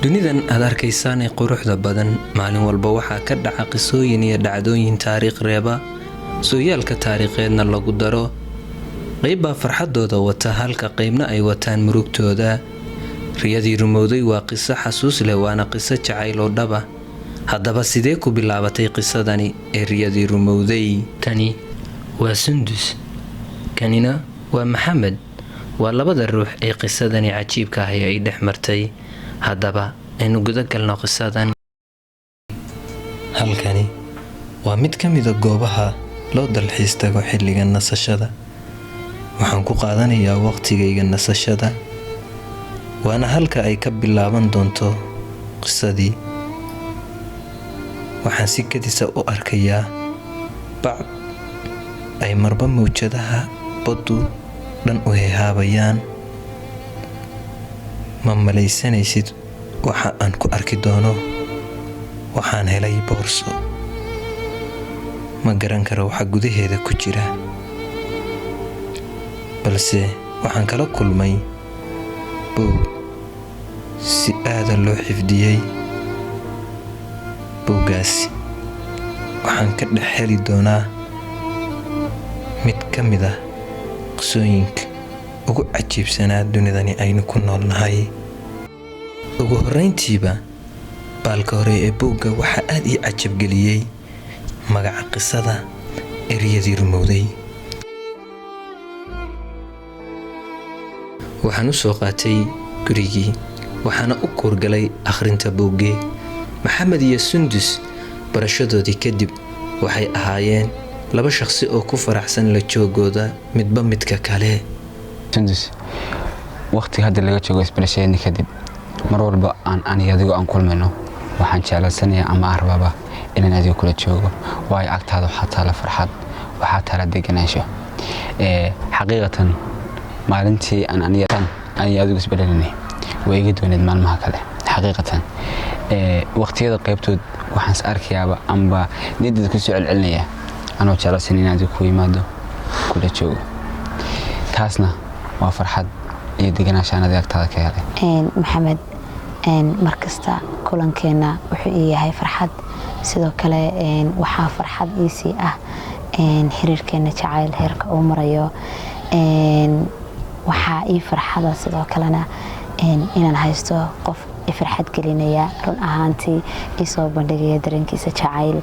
Dunidan aad arkaysaan ee quruxda badan, maalin walba waxaa ka dhaca qisooyin iyo dhacdooyin taariikh reeba, sooyaalka taariikheedna lagu daro. Qayb baa farxadooda wata, halka qaybna ay wataan murugtooda. Riyadii rumowday waa qiso xasuus leh, waana qiso jacayl oo dhaba. Haddaba sidee ku bilaabatay qisadani ee riyadii rumowday? Tani waa Sundus, kanina waa Maxamed. Waa labada ruux ee qisadani cajiibka ahi ay dhex martay. Haddaba aynu guda galno qisadan. Halkani waa mid ka mida goobaha loo dalxiis tago xilliga nasashada. Waxaan ku qaadanayaa waqtigayga nasashada, waana halka ay ka bilaaban doonto qisadii. Waxaan si kedisa u arkayaa bac ay marba mawjadaha baddu dhan u hehaabayaan. Ma malaysanaysid waxa aan ku arki doono. Waxaan helay boorso. Ma garan karo waxa gudaheeda ku jira, balse waxaan kala kulmay buug si aada loo xifdiyey. Buuggaasi waxaan ka dhex heli doonaa mid ka mid ah qisooyinka ugu cajiibsanaa dunidani aynu ku noolnahay. Ugu horreyntiiba, baalka hore ee buugga waxaa aada ii cajabgeliyey magaca qisada, Riyadii Rumowday. Waxaan u soo qaatay gurigii, waxaana u kuurgalay akhrinta buuggii. Maxamed iyo Sundus barashadoodii kadib waxay ahaayeen laba shaqsi oo ku faraxsan la joogooda midba midka kale. Sundus, waqtiga hadda laga joogo isbarashadeeni kadib, mar walba aan aniga adigo aan kulmayno, waxaan jeclaysanayaa ama aan rabaaba inaan adiga kula joogo, waayo agtaada waxaa taala farxad, waxaa taala deganaansho. Xaqiiqatan, maalintii aan aniga adigu isbedelinay way iga dooneed maalmaha kale. Xaqiiqatan, waqtiyada qaybtood waxaan is arkayaaba amba niyaddeeda kusoo celcelinaya anoo jeclaysan inaan adiga ku yimaado, kula joogo. Taasna waa farxad iyo deganaansho aan adiga agtaada ka helay. Maxamed, markasta kulankeena wuxuu ii yahay farxad. Sidoo kale waxaa farxad iisii ah xiriirkeena jacayl heerka uu marayo. Waxaa ii farxada sidoo kalena inaan haysto qof i farxad gelinaya, run ahaantii iisoo bandhigaya dareenkiisa jacayl,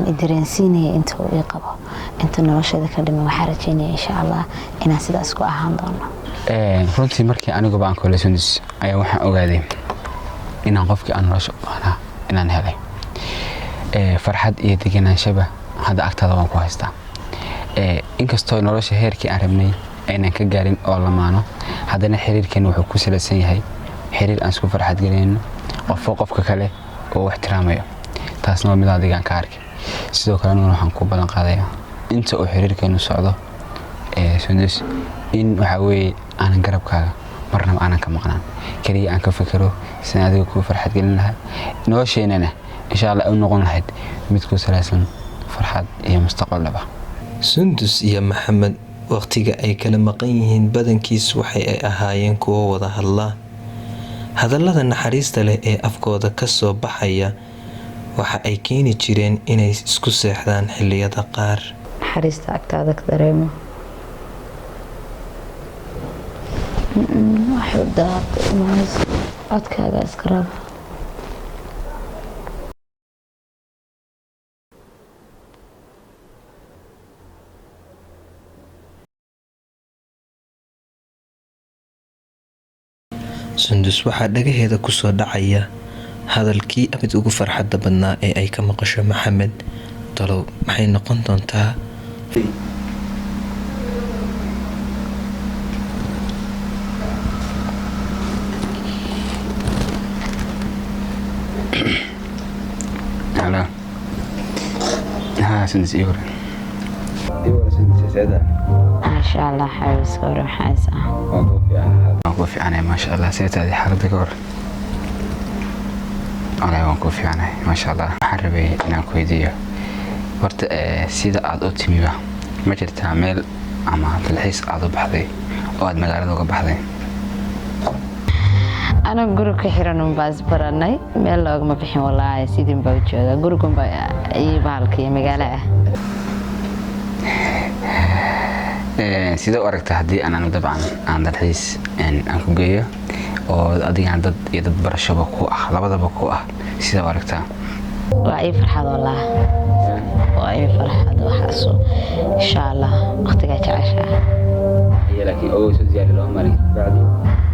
i dareensiinaya inta uu ii qabo. Inta nolosheeda ka dhiman waxaa rajeynaya, insha Allah, inaan sidaas ku ahaan doono. Runtii, markii aniguba aan kolay Sundus ayaa waxaan ogaaday inaan qofkii aan nolosha u baahnaa inaan helay. Farxad iyo deganaanshaba hadda agtaada waan ku haystaa. Inkastoo nolosha heerkii aan rabnay aynan ka gaarin oo lamaano, haddana xiriirkeena wuxuu ku salaysan yahay xiriir aan isku farxad gelinayno, qofo qofka kale oo u ixtiraamayo. Taasna waa mid adigaan ka arkay. Sidoo kale aniguna waxaan ku ballan qaadayaa inta uu xiriirkeenu socdo, Sundus, in waxaa weeye aanan garabkaaga marnaba aanan ka maqnaan, keliya aan ka fikiro sidaan adiga kuu farxad gelin lahaa, nolosheenana insha Allah u noqon lahayd mid ku salaysan farxad iyo mustaqbal dhaba. Sundus iyo Maxamed waqtiga ay kala maqan yihiin badankiis waxay ay ahaayeen kuwo wada hadla. Hadallada naxariista leh ee afkooda ka soo baxaya waxa ay keeni jireen inay isku seexdaan xilliyada qaar. Naxariista agtaada ka dareemo waxuu daata imanayso, codkaaga iska raba. Sundus waxaa dhagaheeda kusoo dhacaya hadalkii abid ugu farxadda badnaa ee ay ka maqasho Maxamed. Talow maxay noqon doontaa? Hello. Ha, Sundus, ii hore. Ii hore, Sundus, seeda. Maasha Allah, xabiiska hore maxays ah? Waan ku fiicanahay, maasha Allah. Seetaadii xaaladda ka hor? Walahi waan ku fiicanahay, maasha Allah. Waxaan rabay inaan ku weydiiyo horta, sida aad u timiba, ma jirtaa meel ama dalxiis aad u baxday oo aad magaalada uga baxday? Anaga guri ku xiran unbaa isbaranay, meel loogama bixin walaahi. Sidin baa u joogaa gurigunbaa iyo bahalka iyo magaalo ah. Sidee u aragta haddii aan anu dabcan aan dalxiis aan ku geeyo oo adigana dad iyo dad barashaba ku ah, labadaba ku ah? Sidee u aragtaa? Waa ii farxad walaahi, waa ii farxad waxaasu. Insha Allah waqtigaa jeceshaa. Laakiin ogow, soo diyaari 2 maalin bacdi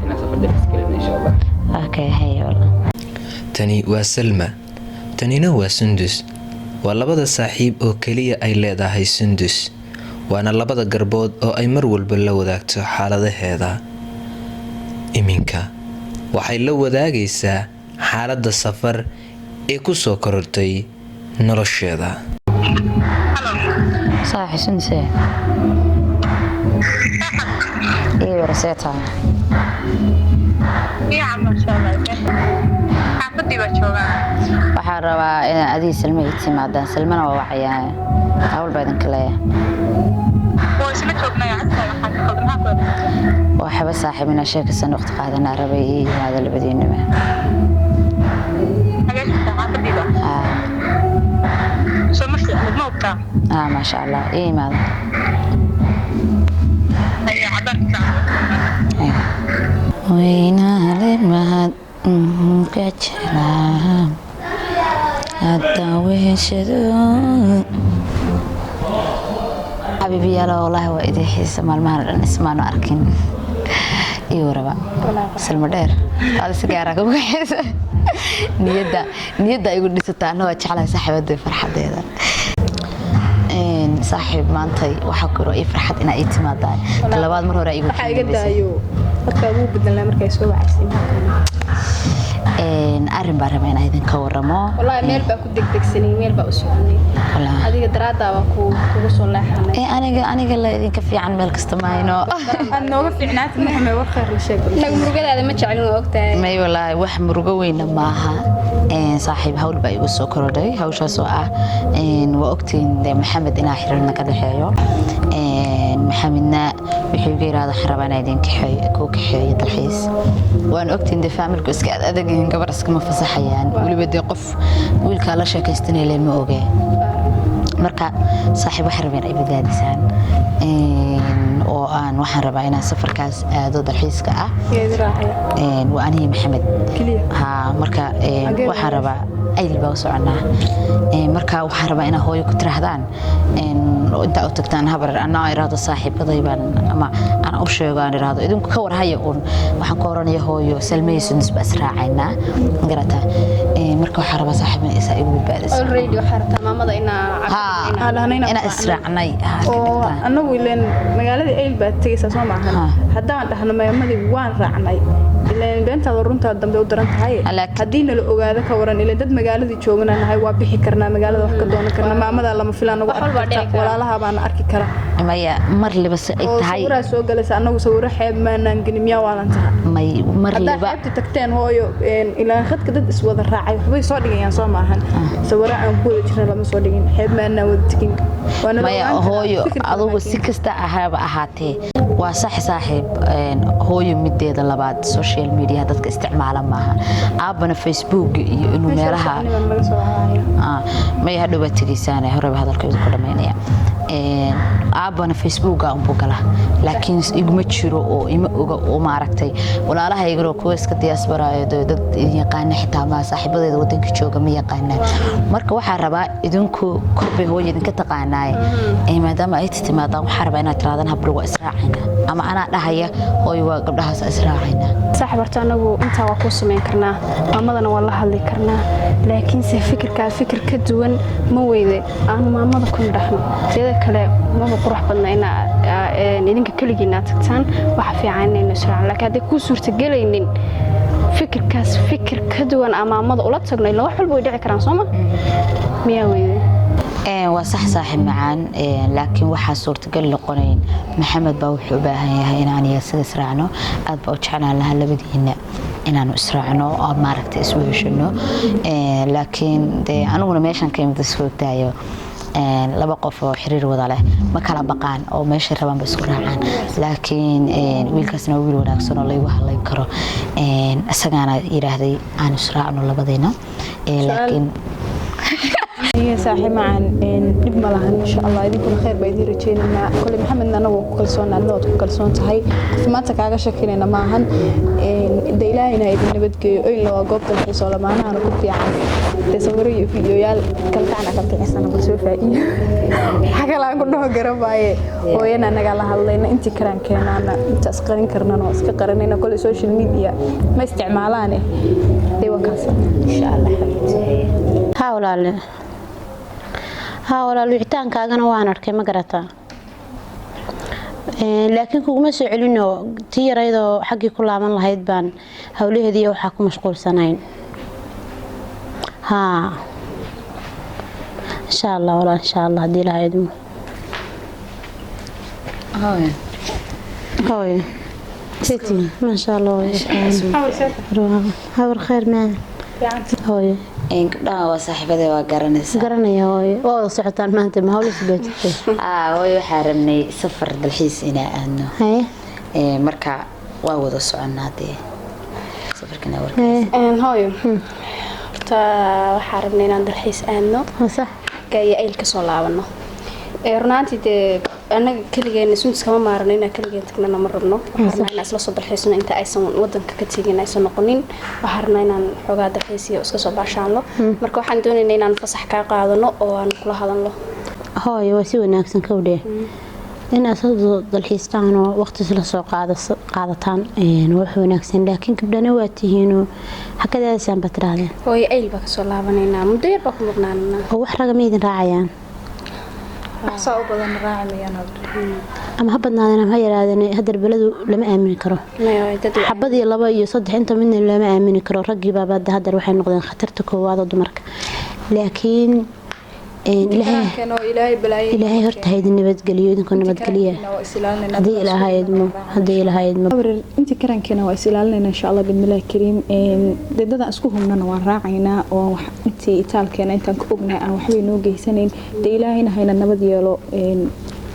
inaan safar dalxiis gelin, insha Allah. Okay, haye wallah. Tani waa Salma, tanina waa Sundus. Waa labada saaxiib oo keliya ay leedahay Sundus, waana labada garbood oo ay mar walba la wadaagto xaaladaheeda. Iminka waxay la wadaagaysaa xaaladda safar ee ku soo korortay nolosheeda. Saaxi Sunduse, ii wara, see tahay? Fiican, masha Allah. Xaafadii baa joogaa. Waxaan rabaa inaan adiga Salma ii timaadaan. Salmana waa wacayaa, hawl baa idinka leeyahay. Waa isla joognay, codkaaga waxaa ka qaldan, maxaa ku Waa xaba saaxiib, inaan sheekaysan waqti qaadanaa rabay. Ii yimaado labadiinaba. Hagee joogtaa? Xaafadii baa? Haa. Soo ma fiicnid, ma ogtaa? Haa, maasha Allah, ii yimaado. Haye, cadaan fiican. Weynaale mahad ka jiraa haddaan weheshado. Xabiibiyaalo, wallaahi waa idin xiisa. Maalmahan oo dhan ismaanu arkin. Iyo waraba Salmo dheer, aada si gaara kugu xiisa. Niyadda igu dhisataa, anna waa jeclahay saaxiibada farxadeeda. Saaxiib, maantay waxaa kuro ii farxad inaa ii timaadaan. Talabaad mar hore igu Waxaa iga keenaysa. daayo dadka ugu bedelnaa markay soo wacaysay. Arrin baan rabaa inaan idinka waramo. Wallaahi meel baa ku degdegsanay, meel baa u soconay. Wallaahi. Adiga daraaddaa baa kugu soo leexanay. Aniga la idinka fiican meel kasta mahayno. Aad nooga fiicnaata maxamed, war khayr la sheeg. Inaga murugadaada ma jecelin, waa ogtahay. May, wallaahi wax murugo weyna maaha. Saaxiib, hawl baa igu soo korodhay, hawshaas oo ah waa ogtiin dee Maxamed inaa xiriirna ka dhexeeyo. Maxamedna wuxuu igu yidhahda waxaan rabaa inaa idin kaxeeyo, kuu kaxeeyo dalxiis. Waan ogtiin dee faamilku iska ad adag yihiin, gabar iskama fasaxayaan, weliba dee qof wiilkaa la sheekaystanay leen ma ogee. Marka saaxiib, waxaan rabaa in ay badbaadisaan oo aan waxaan rabaa inaan safarkaas aado dalxiiska ah. Geedi raacaya? Waa anigii Maxamed. Keliya? Haa, marka Xagee waxaan rabaa Ayl baa u soconaa. Marka waxaan rabaa inaa hooyo ku tiraahdaan oo intaa u tagtaan habar anaa iraahdo saaxiibaday baan, ama aan u sheego, aan iraahdo idinku ka war haya uun. Waxaan ku oranaya hooyo, Salmay, Sundus baa israacaynaa, garata. Marka waxaan rabaa saaxiib in isaa igu badbaadiso. Already waxaa rabtaa maamada inaa Haa. Aan dhahnay inaan inaa israacnay, haa, ka oo dhigtaan. Annagu ileen magaaladii Ayl baad tegaysaa, soo maahan? Ha. Haddaan dhahno maamadii waan raacnay, ileen beentaada runtaa dambe u daran tahay. Haddii nala ogaado ka waran? Ileen dad magaaladii joogana nahay, waa bixi karnaa, magaalada wax ka doonan karnaa, maamadaa lama filaan nagu Wax arki walbaa karta. dhici kara. Walaalaha baana arki kara. Maya, mar liba si ay Oo tahay. Sawiraa soo galaysa, annagu sawiro xeeb maanaan gelin, miyaa waalan tahay? May, mar Haddaa liba xeebta tagteen hooyo, ilaan khadka dad iswada raacay waxbay soo dhigayaan, soo maahan? Sawiro aan ku wada jirna lama soo dhigin, xeeb maanaan wada tegin. Waa nala Maya ogaan karaa hooyo, fikirka adugu si laakiin. kasta ahaba ahaatee, waa sax saaxiib. Hooyo mideeda labaad social media dadka isticmaala maaha, aabbana Facebook iyo inuu Meesha meelaha soconiban laga soo haaya. Maya, hadhow baad tegaysaan, horeba hadalka idinku dhamaynaya. Aabbana Facebooka unbuu galaa, laakiin iguma jiro oo ima oga oo maaragtay walaalahaygaro kuwa iska diyaasbaraayo dee dad yaqaana xitaa ma saaxiibadeeda wadanka jooga ma yaqaanaan. Marka waxaa rabaa idinku korbay hooyo idinka taqaanaaye, maadaama ay timaadaan, waxaa rabaa inaad tiraadaan hablo waa israacaynaa, ama anaa dhahaya hooyo waa gabdhahaas israacaynaa. Saaxiib, horta anagu intaa waa kuu samayn karnaa, maamadana waa la hadli karnaa, laakiinse fikirkaa fikir ka duwan ma weyde aanu maamada kuna dhahno? Teeda kale maba qurux badna inaa idinka keligiin aad tagtaan. Waxa fiican inaynu israacno, laakiin hadday kuu suurtagelaynin fikirkaas fikir ka duwan aan maamada ula tagno, ilaa wax walba way dhici karaan, sooma miyaa weyde? Waa sax saaxiib macaan, laakiin waxaa suurtagal noqonayn. Maxamed baa wuxuu u baahan yahay inaan sida israacno. Aad baa u jeclaan lahaa labadiina inaanu israacno oo maaragtay isu heshano, laakiin dee aniguna meeshan ka imid isku ogtaayo. Laba qof oo xiriir wada leh ma kala baqaan oo meeshay rabaan ba isku raacaan, laakiin wiilkaasna waa wiil wanaagsan oo laygu hadlayn karo. Isagaana yidhaahday aan israacno labadeena. Laakiin Iyo saaxiib macaan, dhib ma lahan, insha Allah idinkuna khayr baa idiin rajaynaynaa. Kole Maxamedna anagu waa ku kalsoon, adna waad ku kalsoon tahay, qof maanta kaaga shakinayna maahan. De Ilaahayna idin nabadgeeyo. Oylna waa goob dalxiis oo lamaanahana ku fiican. Dee sawiro iyo fiidiyoyaal kalkacna kalkicisana bal soo faa'iido. Waxa kale aan ku dhaho garamaaye, hooyana anagaa la hadlayna, intii karaan keenaana, inta isqarin karnana waa iska qarinayna. Kole social media ma isticmaalaane, dee waa kaas. Insha Allah, xabiibti. Haa walaale, haa walaal, wicitaankaagana waan arkay, ma garataa? Laakiin kuguma soo celinoo, tii yaraydoo xaggii ku laaban lahayd baan howlaheediiyo waxaa ku mashquulsanayn. Haa, insha Allah walaal, insha Allah, haddii Ilaha idmo. Hooyo, siti, maasha Allah hooyo, habar khayr maa hooyo? Gabdhaha waa saaxiibadee, waa garanaysaa. Garanaya hooyo, waa wada socotaan maanta, ma hawlis baa jirtay? Hooyo, waxaa rabnay safar dalxiis inaa aadno. Haye. Marka waa wada soconnaa dee safarkana warka. Haye. Hooyo, horta waxaa rabnay inaan dalxiis aadno. Waa sax. Xagga iyo Ayl kasoo laabano. Runaantii dee annaga keligeena Sundus kama maarano, inaan keligeen tagnana ma rabno. Waxaan rabnaa inaan isla soo dalxiisno inta aysan wadanka ka tegin, aysan noqonin. Waxaan rabnaa inaan xoogaa dalxiisiyo iska soo baashaanlo. Marka waxaan doonaynaa inaan fasax kaa qaadano oo aan kula hadalno. Hooyo, waa si wanaagsan kowdhe inaad soo dalxiistaan oo waqti isla soo qaadataan, waa wax wanaagsan, laakiin gabdhana waa tihiinoo xakadaasaan ba tidhaahdeen. Hooyo, Ayl baa kasoo laabanaynaa, muddo yar baa ku maqnaananaa. Oo wax raga ma idin raacayaan? Saa u badan raaci mayaan hadda. Ama ha badnaadeen ama ha yaraadeen, haddar beladu lama aamini karo. Maya, dad Xabad iyo laba iyo saddex inta midna lama aamini karo. Raggii baaba haddar waxay noqdeen khatarta koowaad oo dumarka, laakiin Ilaahay Keeno Ilaahay balaayo. Ilaahay horta ha idin nabadgeliyo, idinkoo nabadgeliya. Waa is ilaalinayna. Haddii Ilaahay idmo, haddii Ilaahay idmo. Intii karankeena waa is ilaalinayna, insha Allah bismillahi kariim. Dee dadaan isku hubnana waan raacaynaa oo wax intii itaalkeena intaan ka ognahay aan waxbay noo geysanayn. Dee Ilaahayna hayna nabad yeelo,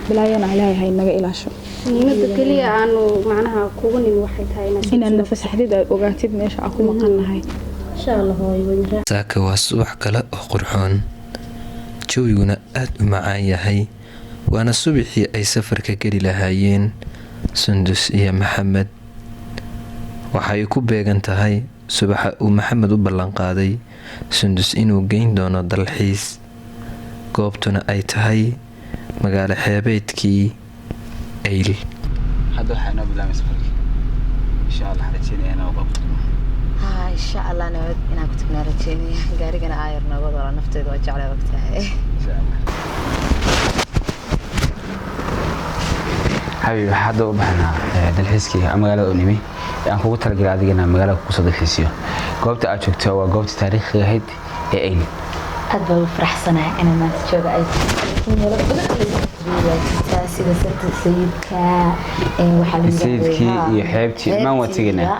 balaayana Ilaahay haynaga ilaasho. Muhiimada keliya aanu macnaha kugu nimi waxay tahay inaad inaad nafasaxdid, aad ogaatid meesha aan ku maqan nahay. Insha Allah hooyo, waa idin raac. Saaka waa subax kale oo qurxoon, jawiguna aad u macaan yahay, waana subaxii ay safarka geli lahaayeen Sundus iyo Maxamed. Waxay ku beegan tahay subaxa uu Maxamed u ballanqaaday Sundus inuu geyn doono dalxiis, goobtuna ay tahay magaalo xeebeedkii Eyl. Hadda waxaa inoo bilaabmay safarkii, insha Allah rajeynaya inaan uga qabto. Haa, insha Allah, nabad inaan ku tagnaa rajeynaya. Gaarigana aayar nooga wala, nafteedu waa jeclay, ogtahay. Insha Allah xabiib, waxaa hadda u baxnaa dalxiiskii magaalada u nimi ee aan kugu talagalay adigana magaalada kusoo dalxiisiyo. Goobta aad joogto waa goobta taariikhiga ahayd ee Eyl. Aad baa ugu faraxsanahay inaan maanta jooga ay, laakiin meelo badan waa jirtaa, sida sarta sayidka, waxaa la yidhaahdaa- Sayidkii iyo xeebtii, dhammaan waa tegaynaa.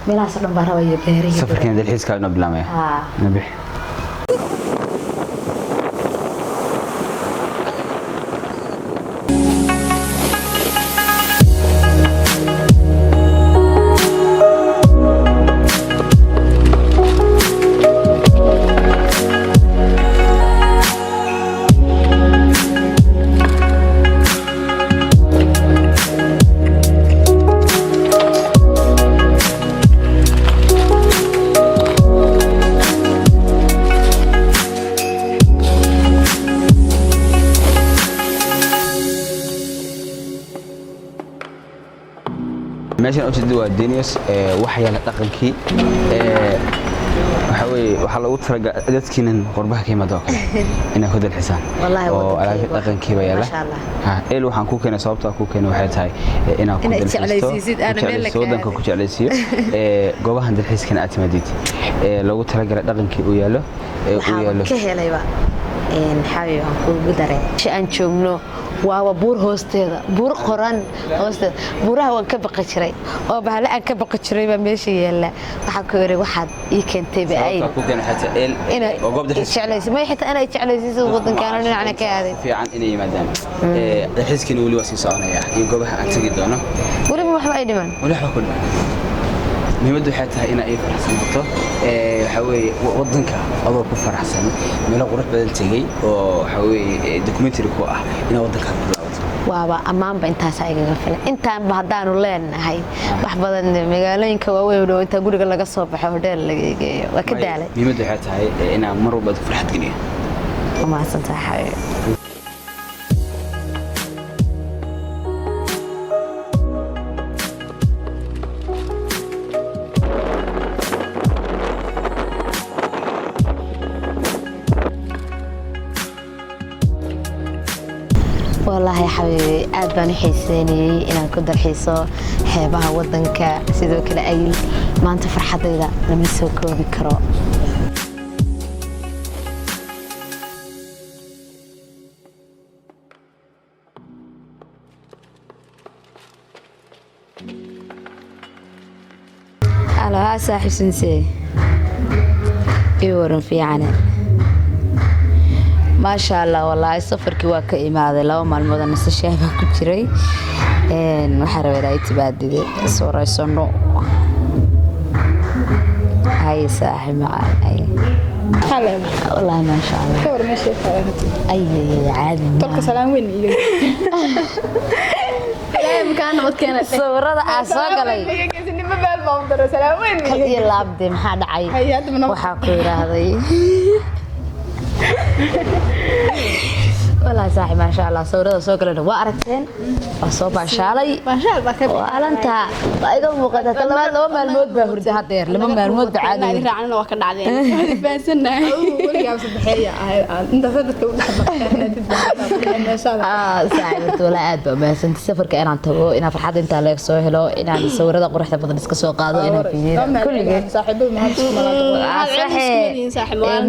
Meelahaas oo dhan baa rabaya, beerihii. Safarkiina dalxiiska inoo bilaabmaya. Haa. Nabix. Meeshan ujeedada waa Denius, waxa yaala dhaqankii, waxa weeye waxaa loogu talagalay dadkiinan qurbaha ka yimaada oo kale inay ku dalxisaan. Wallahi oo wadankayga alaabta dhaqankii baa yaala. Masha Allah. Ha, eel waxaan kuu keenay, sababta aan kuu keenay waxay tahay inaad ku Inaad dalxiisto, jeclaysiisid, ku aana meel la jeclaysiiso wadanka, ka ku jeclaysiiyo goobahan dalxiiskana aad timaadid, loogu talagalay dhaqankii uu yaalo uu Waxaa yaalo. ka helayba, xabiib, aan kuugu daray meesha aan joogno. Waaba buur hoosteeda, buur qoran hoosteeda. Buuraha waan ka baqi jiray oo bahala aan ka baqi jiray baa meesha yaalla. Waxaan ku iri, waxaad ii keentay ba ay Sababta ku keenay xataa eel inay oo goob dalxiis jeclaysa may, xitaa inay jeclaysa sida wadankaana dhinacna ka aaday. Fiican inay yimaadaan. Dalxiiskiina weli waa sii soconaya iyo goobaha aan tegi doono. Weliba waxba ay dhiman. Weli waxba ku dhiman. Muhiimaddu waxay tahay inaa ii faraxsanaato. Waxaa weeye wadanka adoo ku faraxsan, meelo qurux badan tegey oo waxaa weeye documentary ku ah inaa wadankaada ku laabato. Waaba ammaanba, intaasaa igaga filan. Intaanba haddaanu leenahay wax badan, magaalooyinka waaweyn oo intaa guriga laga soo baxo hodheel laga geeyo, waa ka daalay. Muhiimaddu waxay tahay inaan mar walba farxad geliyo. Waa mahadsantahay, xabiibi. Wallaahi xabiibi, aad baan u xiiseynayey inaan ku dalxiiso xeebaha wadanka, sidoo kale Ayl. Maanta farxadayda lama soo koobi karo. Alo, haa saaxiib Sinsee, ii waran? Fiicane, maasha Allah. Wallaahi safarkii waa ka imaaday, 2 maalmood oo nasashaa baa ku jiray. Waxaa rabaa inaa i timaadide soo raysano. Haye saaxiib macaan, haye. Wallaahi maasha Allah. Ka war meesha ka Ay, caadi tolka maaha. Salaan weyn iiga. Ilaahay makaa nabad keenay. Sawirada aa soo galay. Nima beel baa u daray, salaan weyn. Kal iyo laabde, maxaa dhacay? Haye, hadda ma Waxaa ku yidhaahday, wallaahi saaxiib maasha Allah, sawirada soo galayna waa aragteen, waa soo baashaalay. Baashaal baa ka Waa alanta waa iga muuqata. Talabaad 2 maalmood baa hurda, hadeer 2 maalmood baa caadi hurda. Raacnana waa ka dhacdeen, fahansannahay. Weligaa saddexeeya ahayd intaas dadka u dhex meeshaada. Saaxiib, horta walaa aad baa umahadsantay. Safarka inaan tago, inaan farxadda intaa leeg soo helo, inaan sawirada quruxda badan iska soo qaado, inaan fiiriyo kulligeed. Saaxiibadu mahad isku malaado.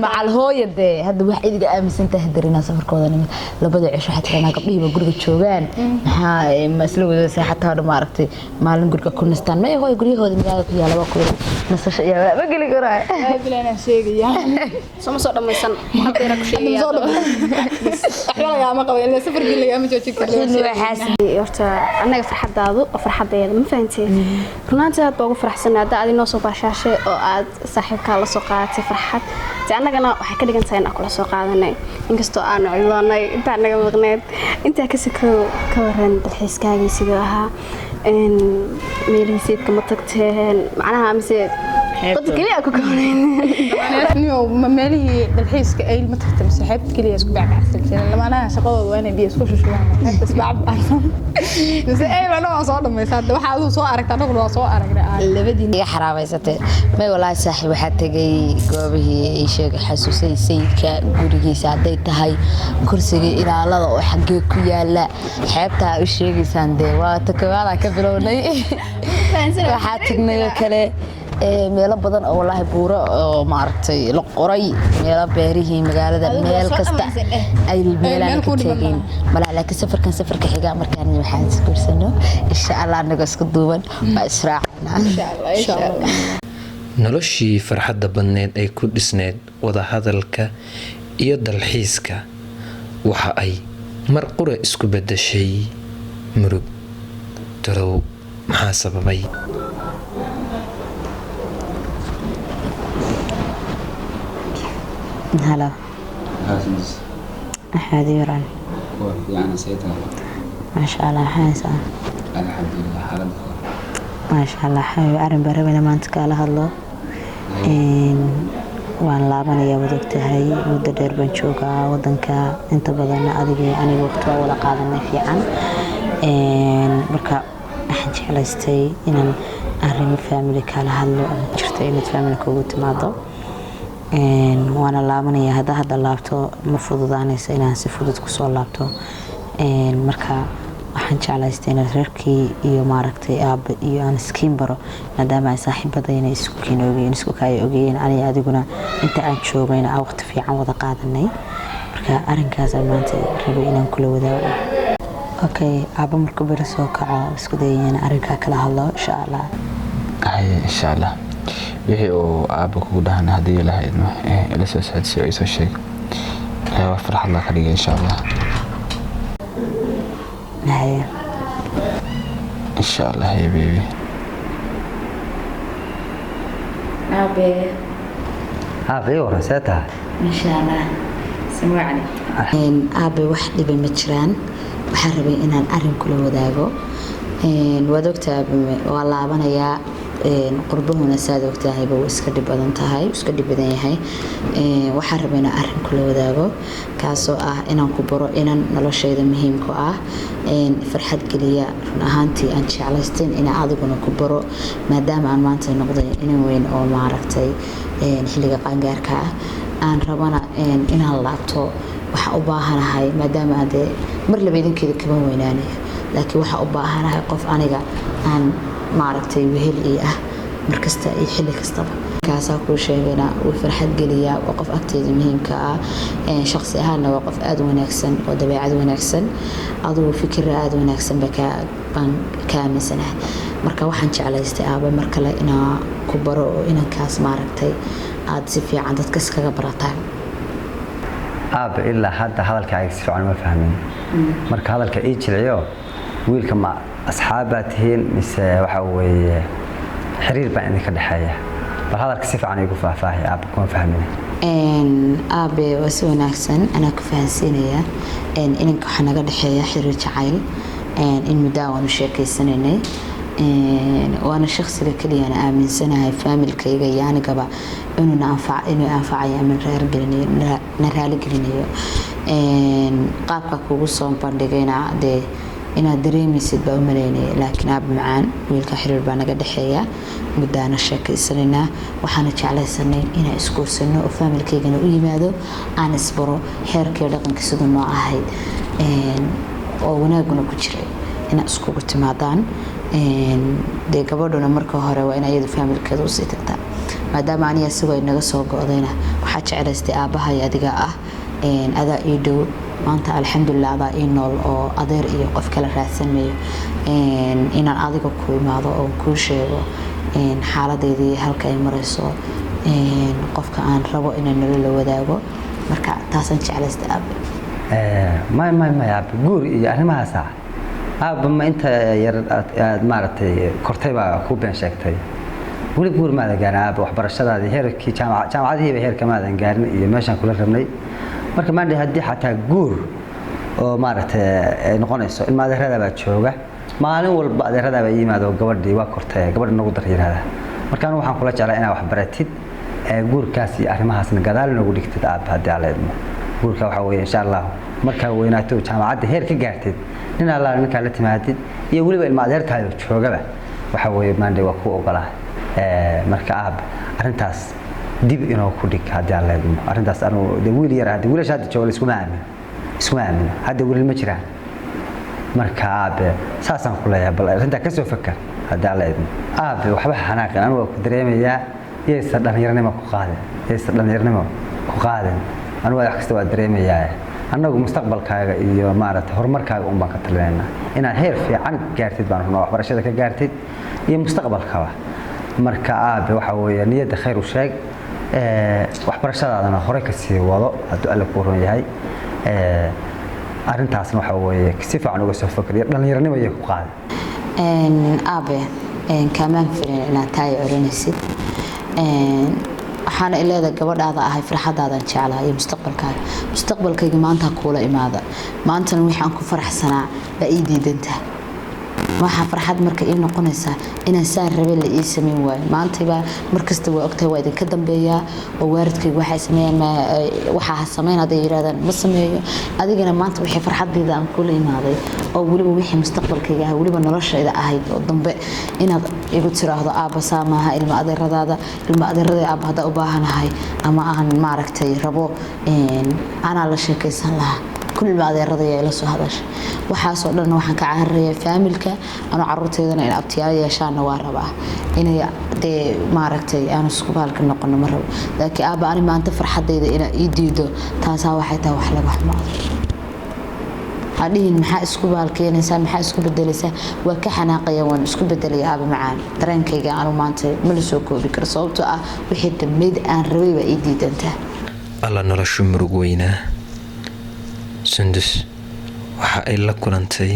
Macal hooya dee, hadda wax idiga aaminsan tahay hadeer inaan safarkooda nimid labada cisho, waxaa tiranaa gabdhihiiba guriga joogaan, maxaa ma isla wadasay xataa hadha maaragtay maalin guriga ku nastaan? Maya hooya, guryahooda magaalada ku yaala waa kuwa nasasho iyo ma geli karaa. Bilaanaan sheegaya. Sooma soo dhammaysan haddeera ku sheegaya. Waxba lagaama qabo ilaa safarkii lagaama joojin karo. Horta annaga farxadaadu oo farxadeeda ma fahantee? Runaantii aad baa ugu faraxsanaa hadda aad inoo soo baashaashay oo aad saaxiibkaa la soo qaadatay farxad. Te annagana waxay ka dhigan tahay in aan kula soo qaadanay, inkastoo aanu cidloonay intaa naga maqneed. Intaa kasi ka waran dalxiiskaagii siduu ahaa? Meelihii sayidka ma tagteen macnaha, mise wada keliya ku koonayn? Ma meelihii dalxiiska Ayl ma tagta, mise xeebta keliya isku bacbacsan? Lamaanaha shaqadooda waa inay biyo isku shushubaan, xeebta isbacbacsan mise Ayl oo dhan waa soo dhamaysa? Hadda waxa adigu soo aragta annaguna waa soo aragnay. Labadii iga xaraabaysatee. May, walaahi saaxiib, waxaa tegay goobihii ay sheegay xasuusay sayidka gurigiisa, hadday tahay kursigii ilaalada oo xaggee ku yaala xeebtaa u sheegaysaan. Dee waa ta koowaadaan ka bilownay. Waxaa tagnay oo kale meelo badan oo walaahi buuro oo maaragtay la qoray, meelo beerihii magaalada, meel kasta ay meelaan ka tegin malaha. Laakiin safarkan, safarka xiga markaan waxaan isguursano insha Allah, anagoo isku duuban waa israacana. Noloshii farxadda badneed ay ku dhisneyd wadahadalka iyo dalxiiska waxa ay mar qura isku beddeshay murug. Talow maxaa sababay? Halo Axmed Yuran. Maasha Allah, maxaa haysaa? Alxamdulilah, xaaladda. Maasha Allah xabiib, arrin baan rabay inaan maanta kaala hadlo. Waan laabanayaa, waad ogtahay, muddo dheer baan joogaa wadanka. Inta badanna adiga iyo aniga waqti waa wada qaadanay fiican. Marka waxaan jeclaystay inaan arrimo family kaala hadlo ama jirto inaad family kugu timaado. Waana laabanayaa hadda. Hadda laabto ma fududaanayso inaan si fudud kusoo laabto. Marka waxaan jeclaystay inaad reerkii iyo maaragtay aabba iyo aan iskiin baro, maadaama ay saaxiibadayna isku kiin ogeyeen, isku kaaya ogeyeen, aniga adiguna inta aan joogayna aan waqti fiican wada qaadanay. Marka arrinkaasaan maanta rabay inaan kula wadaago. Okay aabba, markuu beri soo kaco isku dayaya in arrinkaa kala hadlo, insha Allah. Haye, insha Allah. Wixii uu aabba kugu dhahana, haddii Ilaahay idmo, ila soo socodsiiyo oo isoo sheeg. Waa farxad la ka dhigay, insha Allah. Haye. Insha Allah. Haye baby. Aabe. Aabe, ii waran, see tahay? Insha Allah. Samacni aabe, wax dhiba ma jiraan. Waxaan rabay inaan arrin kula wadaago. Waad ogtahay aabe, waa laabanayaa. Qurbahuna saad ogtahayba wuu iska dhib badan tahay, iska dhib badan yahay. Waxaan rabay inaan arrin kula wadaago, kaasoo ah inaan ku baro inan noloshayda muhiimku ah, farxad geliya, run ahaantii aan jeclaysteen inaan adiguna ku baro, maadaama aan maanta noqday inan weyn oo maaragtay xilliga qaangaarka ah, aan rabana inaan laabto. Waxaan u baahanahay, maadaama aan dee mar laba idinkeeda kama weynaanayo, laakiin waxaan u baahanahay qof aniga aan maaragtay wehel ii ah markasta iyo xilli kastaba. Kaasaa kuu sheegayna wuu farxad geliyaa, waa qof agteeda muhiimka ah. Shaqsi ahaanna waa qof aada u wanaagsan oo dabeecad wanaagsan, adugu fikira aada u wanaagsan baan ka aaminsanahay. Marka waxaan jeclaystay aaba mar kale inaa ku baro oo inankaas maaragtay aada si fiican dadka iskaga barataan. Aabba, ilaa hadda hadalkaaga si fiican uma fahmin. Marka hadalka ii jilciyo. Wiilka ma asxaab baa tihiin mise waxa weeye xiriir baa idinka dhexeeya? Bal hadalka si fiican iigu faahfaahi aabba, kuma fahmin. Aabe, waa si wanaagsan anaa ku fahansiinaya. Inanka waxaa naga dhexeeya xiriir jacayl. In muddaa waanu sheekeysanaynay, waana shakhsiga keliyana aaminsanahay faamilkayga iyo anigaba inuuna anfac inuu anfacayo ama raargelinayo, na raali gelinayo. Qaabka kugu soo bandhigayna dee inaad dareemaysid baa u malaynaya, laakiin aab macaan, wiilka xiriir baa naga dhexeeya, muddaana sheekaysanaynaa. Waxaana jeclaysanay inaan isguursano oo faamilkaygana u yimaado, aan isbaro xeerkii dhaqanka siduu noo ahayd oo wanaaguna ku jiray inaad iskugu timaadaan. Dee gabadhuna marka hore waa in iyadu faamilkeeda usii tagtaa. Maadaama aniga isagoo ay naga soo go'dayna, waxaa jeclaystay aabbahay adiga ah, adaa ii dhow maanta, alxamdulilah, adaa ii nool oo adeer iyo qof kala raadsan mayo, inaan adiga ku imaado oo kuu sheego xaaladeydii halka ay marayso, qofka aan rabo inaan nolol la wadaago. Marka taasaan jeclaystay aabe. May, may, may aabe, guur iyo arrimahaasa aabba ma inta yar aad maaragtay kortay baa ku been sheegtay. Weli guur maadan gaarin aabba. Waxbarashadaadii heerkii jaamacadihiiba heerka maadan gaarin iyo meeshaan kula rabnay. Marka maandhe haddii xataa guur oo maaragtay ay noqonayso, ilma adeerada baa jooga. Maalin walba adeerada baa yimaado, gabadhii waa kortay, gabadha nagu dar yiraahda. Marka anigu waxaan kula jeclaa inaad wax baratid, guurkaas iyo arrimahaasna gadaal noogu dhigtid aabba, haddii Alla idmo. Guurka waxaa weeye, insha Allah, markaa weynaato jaamacadda heer ka gaartid, nin Allaale ninkaa la timaadid iyo weliba ilma adeertaada joogaba, waxa weeye maandhe waa ku ogolaa. Marka aab, arrintaas dib inoo ku dhig haddii Alla idmo. Arrintaas anugu de wiil yar hadda wiilasha hadda jooga iskuma aamino, iskuma aamino. Hadda wiilal ma jiraan. Marka aabe, saasaan ku leeyahay, bal arrintaa ka soo fakar haddii Alla idmo. Aabe, waxba xanaaqin, anigu waa ku dareemayaa. Yaysa dhallinyaranimo ku qaadin, yaysa dhallinyaranimo ku qaadin. Anigu wax kasta waa dareemayaa. Annagu mustaqbalkaaga iyo maaragtay horumarkaaga un baan ka talinaynaa. Inaad heer fiican gaartid baan rabnaa, waxbarashada ka gaartid iyo mustaqbalkaba. Marka aabe, waxa weeye niyadda khayr u sheeg, waxbarashadaadana horey ka sii wado hadduu Alle kuu run yahay. Arrintaasna waxa weeye si fiican uga soo fakar iyo dhallinyaranimo ayay ku qaaday. Aabe, kaamaan filin inaad taay oranaysid. Waxaana ileeda gabadhaada ahay, farxadaadan jeclaa iyo mustaqbalkaaga. Mustaqbalkayga maanta kuula imaada, maantana wixii aan ku faraxsanaa baa ii diidantaha. Waxaa farxad marka ii noqonaysaa inaan saan rabay la ii sameyn waayo. Maantayba markasta waa ogtahay, waa idinka dambeeyaa oo waalidkayga waxay sameeyaan waxaa ha sameyn hadday yidhahdaan ma sameeyo. Adigana maanta wixii farxadayda aan kula imaaday oo weliba wixii mustaqbalkayga ah, weliba noloshayda ahayd oo dambe, inaad igu tiraahdo aabba saa maaha, ilma adeeradaada, ilma adeeraday aabba haddaa u baahanahay ama aan maaragtay rabo, anaa la sheekaysan lahaa kul ilma adeeradaya ila soo hadasha. Waxaasoo dhan waxaan ka cararayaa faamilka anoo caruurteydana in abtiyaal yeeshaana waa rabaa, inay dee maaragtay aan isku baalka noqono ma rabo. Laakiin aabba, ani maanta farxadayda inaa ii diido, taasaa waxay tahay wax laga xumaado. Hadhihin maxaa isku baalkeenaysaa, maxaa isku bedelaysaa? Waa ka xanaaqaya, waan isku bedelaya, aaba macaan. Dareenkayga anu maanta ma la soo koobi karo, sababtoo ah wixii dhammayd aan rabay baa ii diidantaa. Alla, noloshu murug weynaa. Sundus waxa ay la kulantay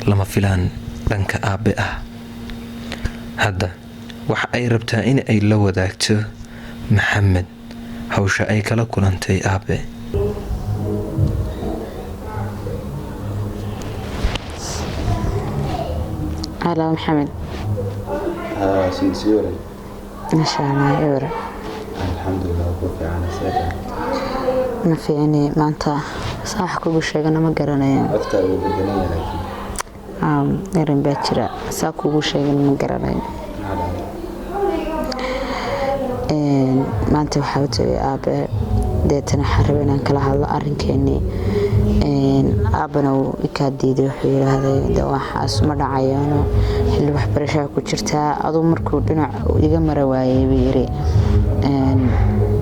lama filaan dhanka aabbe ah. Hadda waxa ay rabtaa in ay la wadaagto Maxamed hawsha ay kala kulantay aabbe. Halo Maxamed. Sundus, waran? Masha Allah, ewra. Alxamdulilah, ku fiican, seeta? Ma fiicni maanta, saa wax kugu sheegana ma garanayo. Codkaaga wuu bedelan yahay laakiin. Erin baa jira, saa kugu sheegana ma garanayo. Maxaa dhacday? Maanta waxaa u tagay aabe, deetana waxaan rabay inaan kala hadlo arrinkeenii. Aabbana wuu ikaa diiday. Wuxuu yidhaahday de waxaas ma dhacayaano, xilli waxbarashaa ku jirtaa aduu. Markuu dhinac iga mara waayey buu yiri,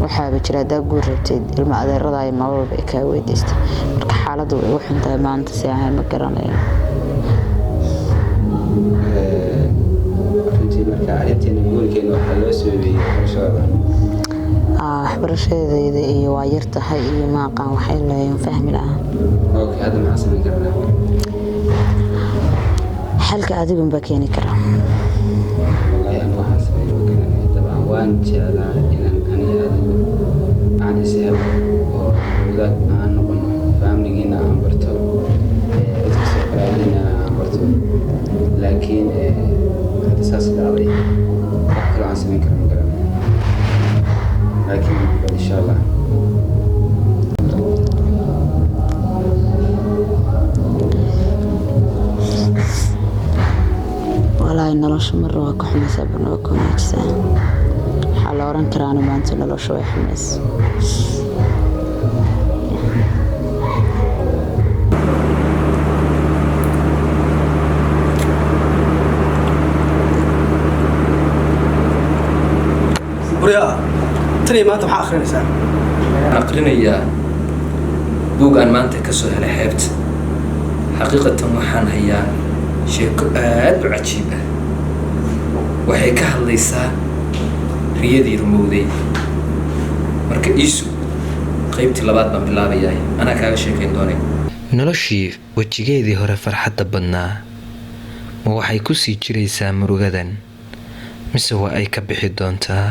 waxaaba jira haddaa guur rabteed ilma adeerada iyo maalin walba ay kaa weydiista. Marka xaaladdu way igu xuntahay maanta, si ahayn ma garanayo. Runtii marka arrinteena guurkeena waxaa loo sababeeyey waxbarashada. Waxbarashadeyda iyo waa yar tahay iyo maaqaan, waxay leeyihiin fahmi la'aan. Okay, hadda maxaa samayn karnaa? Xalka adigunbaa keeni kara. Wallahi anigu waxaan sameeyey ma garanayo. Dabcan waan jeclaa inaan aniga adigu aan is helo oo wadaag aan noqono, faamiligiina aan barto, cid kastoo qaraabadiina aan barto, laakiin hadda saas dhacday, wax kaloo aan samayn karo ma garanayo, laakiin bal insha Allah. Walaahi nolosha marna waa ka xumaysaa, marna waa ka wanaajisaa. Waxaa la oran karaa maanta nolosha way xumaysa. Buryaa, taniya maanta maxaa akhrinaysaa? Waxaan aqrinayaa buug aan maanta ka soo helay xeebta. Xaqiiqatan waxaan hayaa sheeko aad u cajiib ah. Waxay ka hadlaysaa riyadii rumowday. Marka iisu qaybtii labaad baan bilaabayaa, anaa kaaga sheekayn doonay. Noloshii wejigeedii hore farxadda badnaa ma waxay ku sii jiraysaa murugadan, mise waa ay ka bixi doontaa?